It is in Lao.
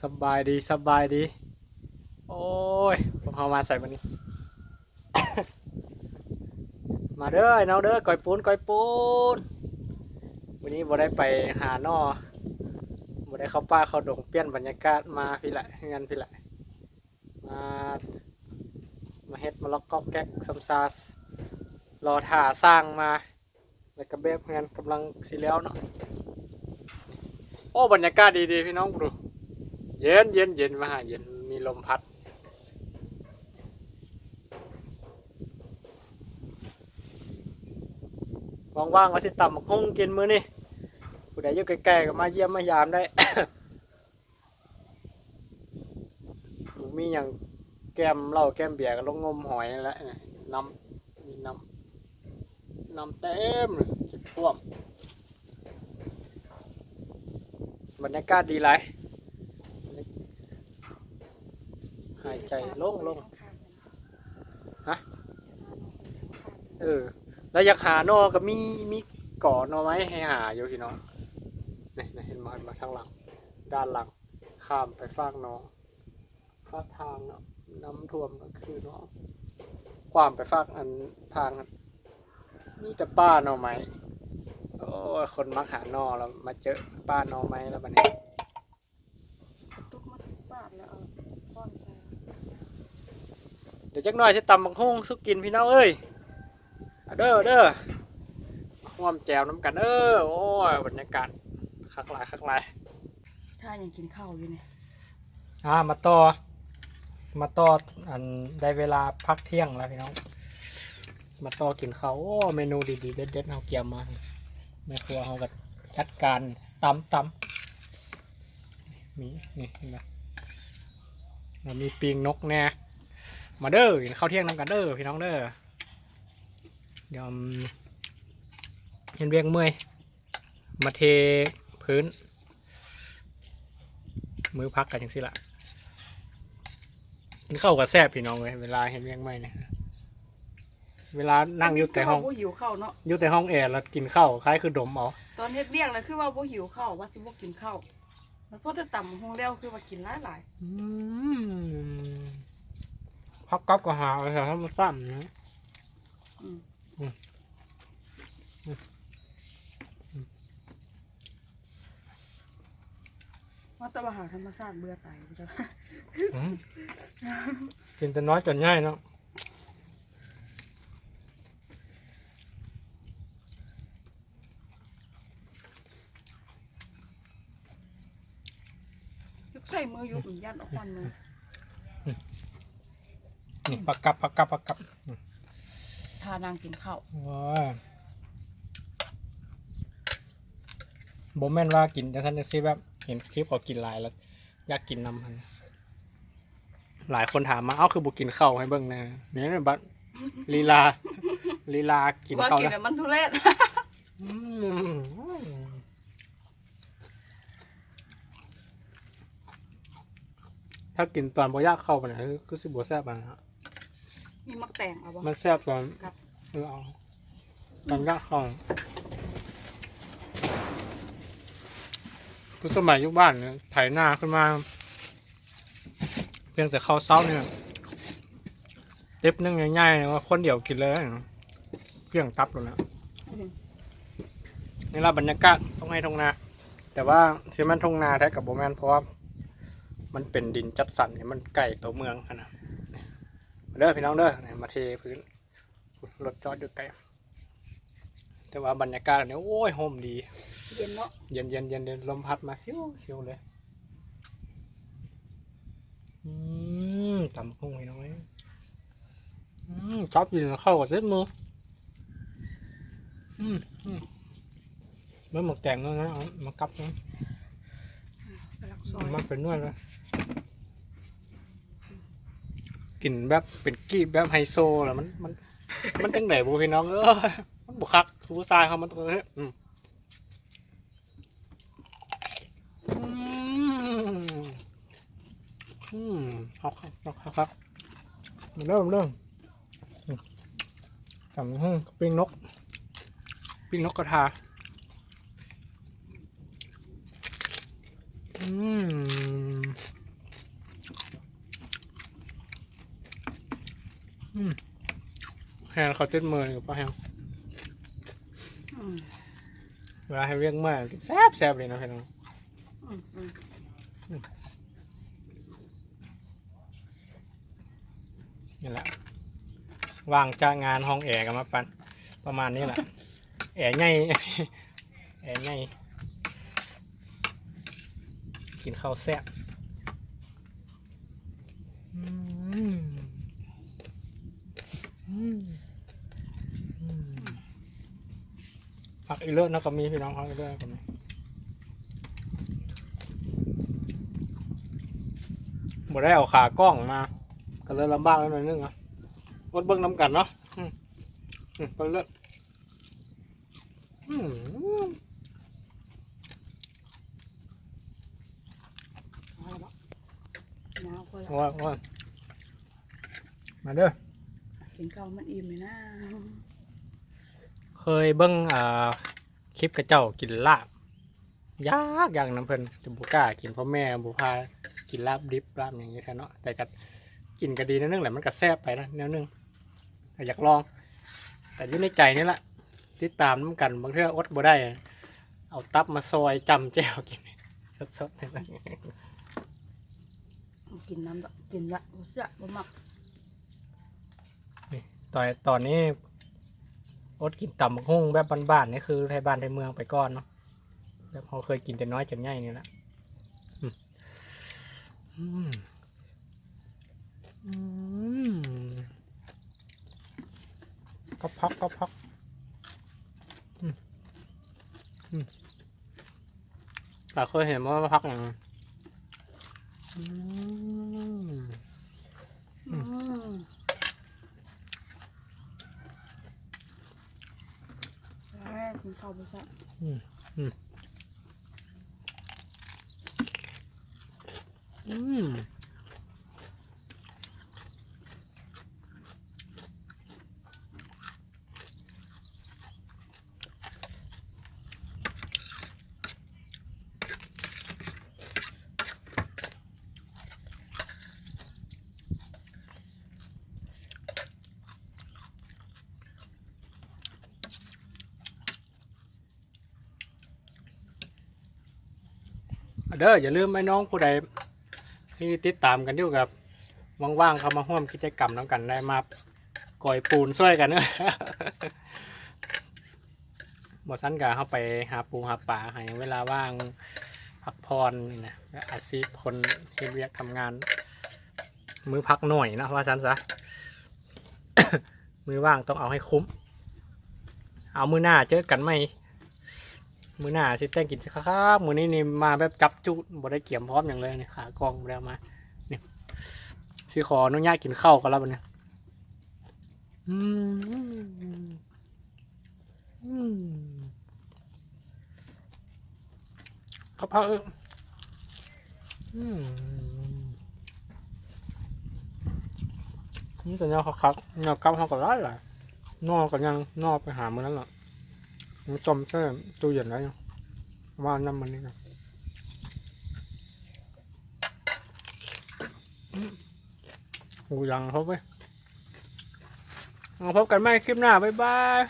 ສະບາຍດີ ສະບາຍດີ. ໂອ້ຍ ພວກເຮົາມາໃສບັດນີ້? ມາເດີ ອ້າຍນ້ອງເດີ ກ້ອຍປູນ ກ້ອຍປູນ. ມື້ນີ້ບໍ່ໄດ້ໄປຫາໜໍ່ ບໍ່ໄດ້ເຂົ້າປ່າເຂົ້າດົງ ປ່ຽນບັນຍາກາດມາພີ້ແຫຼະ ເຮືອນພີ້ແຫຼະ. ມາ ມາເຮັດມາລັອກກອກແກັກຊຳຊາ ລໍຖ້າຊ່າງມາ ແລ້ວກະແບບເຮືອນກຳລັງຊິແລ້ວເນາະ. ໂອ້ ບັນຍາກາດດີໆ ພີ່ນ້ອງ ດູ ເຢັນໆໆ ມາຫາເຢັນ ມີລົມພັດ. ວ່າງໆ ວ່າຊິຕຳບັກຫຸ່ງກິນມື້ນີ້ ຜູ້ໃດຢູ່ໃກ້ໆ ກະມາຢ້ຽມມາຢາມໄດ້. ບໍ່ມີຫຍັງແກ້ມເຫຼົ້າແກ້ມເບຍ ກະລົງງົມຫອຍຫັ້ນແຫຼະ. ນ້ຳ ມີນ້ຳ ນ້ຳເຕັມ ເກັບຖ້ວມ. ບັນຍາກາດດີຫຼາຍ ຫາຍໃຈໂລ່ງໆ. ຮະ? ເອີ ແລ້ວຢາກຫາໜໍ່ກະມີ ມີກໍໜໍ່ໄມ້ໃຫ້ຫາຢູ່ພີ່ນ້ອງ. ນີ້ ນີ້ ເຫັນບໍ່ ເຫັນບໍ່ ທາງຫຼັງ ດ້ານຫຼັງ ຂ້າມໄປຟາກໜອງ ຟາກທາງເນາະ ນ້ຳຖ້ວມກະຄືເນາະ. ຂ້າມໄປຟາກອັນທາງ ມີແຕ່ປ່າໜໍ່ໄມ້. ໂອ້ຍ ຄົນມັກຫາໜໍ່ລະມາເຈີປ່າໜໍ່ໄມ້ລະບັດນີ້. ກະຕຸກມາທຸກບາດແລ້ວເອົາຄ້ອນໃສ່. ດຽວຈັກໜ້ອຍຊິຕຳບັກຫຸ່ງສູ່ກິນພີ່ນ້ອງເອີຍ. ເດີ ເດີ ຮ່ວມແຈ່ວນຳກັນເດີ. ໂອ້ຍ ບັນຍາກາດຄັກຫຼາຍ ຄັກຫຼາຍ. ຖ້າຍັງກິນເຂົ້າຢູ່ນີ້ ອ່າ ມາຕໍ່ ມາຕໍ່ ອັນ ໄດ້ເວລາພັກທ່ຽງແລ້ວພີ່ນ້ອງ ມາຕໍ່ກິນເຂົ້າ. ໂອ້ ເມນູດີໆ ເດັດໆ ເຮົາກຽມມາ ແມ່ຄົວເຮົາກະຈັດການຕຳ ຕຳ. ນີ້ ນີ້ ເຫັນບໍ່ ລະມີປີ້ງນົກແດ່. ມາເດີ ກິນເຂົ້າທ່ຽງນຳກັນເດີພີ່ນ້ອງເດີ. ດຽວເຮັດວຽກເມື່ອຍ ມາເທພື້ນ ມື້ພັກກະຈັ່ງຊີ້ລະ. ກິນເຂົ້າກະແຊບພີ່ນ້ອງເອີຍ ເວລາເຮັດວຽກເມື່ອຍນີ້ ເວລານັ່ງຢູ່ແຕ່ຫ້ອງ ຄືວ່າບໍ່ຫິວເຂົ້າເນາະ ຢູ່ແຕ່ຫ້ອງແອ ລະກິນເຂົ້າຄ້າຍຄືດົມເອົາ. ຕອນເຮັດວຽກລະຄືວ່າບໍ່ຫິວເຂົ້າ ວ່າຊິບໍ່ກິນເຂົ້າ ລະພໍແຕ່ຕຳບັກຫຸ່ງແລ້ວຄືວ່າກິນຫຼາຍໆ. ອືມ ຜັກກັບກະຫາເອົາແຖວທຳມະຊາດນະ. ອືມ ອືມ ອືມ ອືມ ວ່າແຕ່ວ່າຫາທຳມະຊາດເບື່ອຕາຍ. ອືມ ກິນແຕ່ນ້ອຍຈົນໃຫຍ່ເນາະ. ຢາກໃສ່ມືຢູ່ ຢ້ານອອກຮ້ອນມື. ນີ້ ຜັກກັບ ຜັກກັບ ຜັກກັບ. ອືມ ຖ້ານັ່ງກິນເຂົ້າ. ໂອ້ຍ ບໍ່ແມ່ນວ່າກິນຈັ່ງຊັ້ນຈັ່ງຊີ້ ແບບເຫັນຄລິບເຂົາກິນຫຼາຍລະຢາກກິນນຳຫັ້ນ. ຫຼາຍຄົນຖາມມາ ເອົ້າ ຄືບໍ່ກິນເຂົ້າໃຫ້ເບິ່ງແດ່? ນີ້ບັດລີລາ ລີລາກິນເຂົ້າ ວ່າກິນແລ້ວມັນທຸເລດ. ອືມ ຖ້າກິນຕອນບໍ່ຢາກເຂົ້າປານໃດ ຄື ຄືຊິບໍ່ແຊບປານນັ້ນ. ມີໝາກແຕງເອົາບໍ່? ມັນແຊບຕອນ ກັບ ເອີ ເອົາ ຕອນຢາກເຂົ້າ. ຄືສະໄໝຢູ່ບ້ານນີ້ ໄຖນາຂຶ້ນມາ ພຽງແຕ່ເຂົ້າເຊົ້ານີ້ ເຕັບໜຶ່ງໃຫຍ່ໆ ວ່າຄົນດຽວກິນເລີຍ ກ້ຽງຕັບໂລດນະ. ອືມ ນີ້ລະບັນຍາກາດທົ່ງໄຮ່ທົ່ງນາ ແຕ່ວ່າຊິແມ່ນທົ່ງນາແທ້ກະບໍ່ແມ່ນ ເພາະວ່າມັນເປັນດິນຈັດສັນ ມັນໃກ້ໂຕເມືອງຫັ້ນນະ. ມາເດີພີ່ນ້ອງເດີ ມາເທພື້ນ ລົດຈອດຢູ່ໃກ້. ແຕ່ວ່າບັນຍາກາດອັນນີ້ ໂອ້ຍ ຮົ່ມດີ ເຢັນເນາະ ເຢັນໆໆໆ ລົມພັດມາຊິວໆເລີຍ. ອືມ ຕຳບັກຫຸ່ງພີ່ນ້ອງເອີຍ. ອືມ ຈັບກິນເຂົ້າກະຕິດມື. ອືມ ອືມ ເບິ່ງໝາກແຕງເນາະ ເອົາມາກັບເນາະ. ກຳລັງຊອຍ ມັນເປັນໜ່ວຍເລີຍ. ກິນແບບເປັນກີບແບບໄຮໂຊລະ ມັນ ມັນ ມັນຈັ່ງໃດບໍ່ພີ່ນ້ອງເອີຍ ມັນບໍ່ຄັກ. ຜູ້ຊາຍເຮົາມັນຕ້ອງເຮັດ ອືມ ອືມ ອືມ ຄັກໆໆ ມາເດີ ມາເດີ. ອືມ ຕຳບັກຫຸ່ງ ປີ້ງນົກ ປີ້ງນົກກະທາ. ອືມ ອືມ ແຮງເຂົ້າຕິດມືນີ້ກໍພໍແຮງ ອືມ ເວລາເຮັດວຽກເມື່ອຍ ແຊບໆເລີຍເນາະພີ່ນ້ອງ ອືມ ອືມ ອືມ ນີ້ແຫຼະ ວ່າງຈາກງານຫ້ອງແອກໍມາປັ້ນ ປະມານນີ້ແຫຼະ ແອໃຫຍ່ ແອໃຫຍ່ ກິນເຂົ້າແຊບ ອືມ ອືມ ອືມ ຜັກອີເລີດເນາະ ກໍມີພີ່ນ້ອງ ຜັກອີເລີດກໍມີ ບໍ່ໄດ້ເອົາຂາກ້ອງມາ ກໍເລີຍລຳບາກໜ້ອຍໜຶ່ງເນາະ ອົດເບິ່ງນຳກັນເນາະ ອືມ ອືມ ເບິ່ງເລີດ ອືມ ຍາວພໍລະ ໂອ້ຍ ໂອ້ຍ ມາເດີ ກິນເຂົ້າມັນອີ່ມແລ້ວນະ ເຄີຍເບິ່ງ ອ່າ ຄລິບເຂົາເຈົ້າກິນລາບ ຢາກ ຢາກນຳເພິ່ນ ແຕ່ບໍ່ກ້າກິນ ເພາະແມ່ບໍ່ພາກິນລາບດິບລາບຫຍັງຈັ່ງຊີ້ເນາະ ແຕ່ກໍກິນກໍດີແນວໜຶ່ງແຫຼະ ມັນກໍແຊບໄປນະແນວໜຶ່ງ ກໍຢາກລອງ ກໍຢູ່ໃນໃຈນີ້ລະ ຕິດຕາມນຳກັນ ບາງເທື່ອອົດບໍ່ໄດ້ ເອົາຕັບມາຊອຍຈ້ຳແຈ່ວກິນ ສົດໆ ກິນນຳດອກ ກິນລະ ບໍ່ເຊື່ອ ບໍ່ມັກ ນີ້ ຕອນ ຕອນນີ້ອົດກິນຕຳບັກຫຸ່ງແບບບ້ານໆ ນີ້ຄືໄທບ້ານໄທເມືອງໄປກ່ອນເນາະ ແບບເຮົາເຄີຍກິນແຕ່ນ້ອຍຈົນໃຫຍ່ນີ້ລະ ອືມ ອືມ ອືມ ກັບຜັກ ກັບຜັກ ອືມ ອືມ ປາເຄີຍເຫັນບໍ່ວ່າຜັກຫຍັງ? ອືມ ອືມ ກິນເຂົ້າບໍ່ແຊບ ອືມ ອືມ ອືມ. ເດີ ຢ່າລືມ ອ້າຍນ້ອງຜູ້ໃດທີ່ຕິດຕາມກັນຢູ່ ກໍວ່າງໆ ເຂົ້າມາຮ່ວມກິດຈະກຳນຳກັນ ໄດ້ມາກອຍປູນຊ່ວຍກັນ ບໍ່ຊັ້ນກໍເຮົາໄປຫາປູຫາປາ ໃຫ້ເວລາວ່າງພັກຜ່ອນນີ້ນະ ອາຊີບຄົນເຮັດວຽກທຳງານ ມື້ພັກໜ້ອຍເນາະ ວ່າຊັ້ນຊະ ມື້ວ່າງຕ້ອງເອົາໃຫ້ຄຸ້ມ ເອົາ ມື້ໜ້າເຈີກັນໃໝ່ ມື້ໜ້າຊິແຕ່ງກິນຄັກໆ ມື້ນີ້ນີ້ມາແບບຈັບຈຸ ບໍ່ໄດ້ກຽມພ້ອມຫຍັງເລີຍນີ້ ຂາກ້ອງບໍ່ໄດ້ເອົາມາ ນີ້ ຊິຂໍອະນຸຍາດກິນເຂົ້າກ່ອນລະບັດນີ້ ອືມ. ອືມ ກັບເຂົ້າເອີ ອືມ ມີແຕ່ແນວຄັກໆ ແນວກັບເຮົາກໍຫຼາຍໆ ໜໍ່ກໍຍັງ ໜໍ່ໄປຫາມື້ນັ້ນລະ ມັນຕົ້ມໃສ່ຕູ້ເຢັນໄດ້ຢູ່ ວ່ານຳມື້ນີ້ນະ ອືມ ຫູຍັງເຮົາເວີຍ. ເອົາ ພົບກັນໃໝ່ຄລິບໜ້າ ບາຍບາຍ.